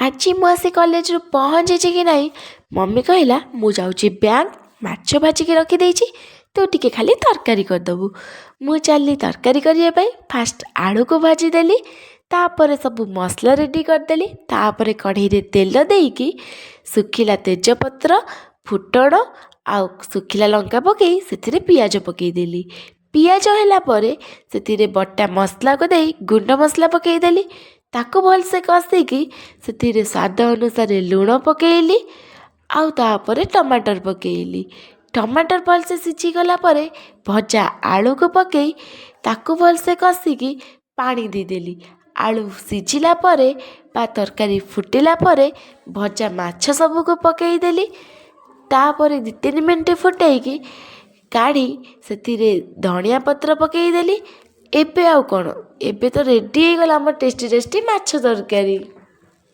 ଆଜି ମୁଁ ଆସି କଲେଜରୁ ପହଞ୍ଚିଛି କି ନାହିଁ, ମମି କହିଲା, ମୁଁ ଯାଉଛି ବ୍ୟାଙ୍କ, ମାଛ ଭାଜିକି ରଖିଦେଇଛି, ତୁ ଟିକେ ଖାଲି ତରକାରୀ କରିଦେବୁ। ମୁଁ ଚାଲିଲି ତରକାରୀ କରିବା ପାଇଁ। ଫାଷ୍ଟ ଆଳୁକୁ ଭାଜିଦେଲି, ତାପରେ ସବୁ ମସଲା ରେଡ଼ି କରିଦେଲି। ତାପରେ କଢ଼େଇରେ ତେଲ ଦେଇକି ଶୁଖିଲା ତେଜପତ୍ର, ଫୁଟଣ ଆଉ ଶୁଖିଲା ଲଙ୍କା ପକାଇ ସେଥିରେ ପିଆଜ ପକାଇଦେଲି। ପିଆଜ ହେଲା ପରେ ସେଥିରେ ବଟା ମସଲାକୁ ଦେଇ ଗୁଣ୍ଡ ମସଲା ପକାଇଦେଲି। ତାକୁ ଭଲସେ କଷିକି ସେଥିରେ ସ୍ୱାଦ ଅନୁସାରେ ଲୁଣ ପକାଇଲି ଆଉ ତାପରେ ଟମାଟର ପକାଇଲି। ଟମାଟର ଭଲସେ ସିଝିଗଲା ପରେ ଭଜା ଆଳୁକୁ ପକାଇ ତାକୁ ଭଲସେ କଷିକି ପାଣି ଦେଇଦେଲି। ଆଳୁ ସିଝିଲା ପରେ ବା ତରକାରୀ ଫୁଟିଲା ପରେ ଭଜା ମାଛ ସବୁକୁ ପକାଇଦେଲି। ତାପରେ 2-3 ମିନିଟ୍ ଫୁଟାଇକି କାଢ଼ି ସେଥିରେ ଧଣିଆ ପତ୍ର ପକାଇଦେଲି। ଏବେ ଆଉ କ'ଣ? ଏବେ ତ ରେଡ଼ି ହେଇଗଲା ଆମ ଟେଷ୍ଟି ଟେଷ୍ଟି ମାଛ ତରକାରୀ।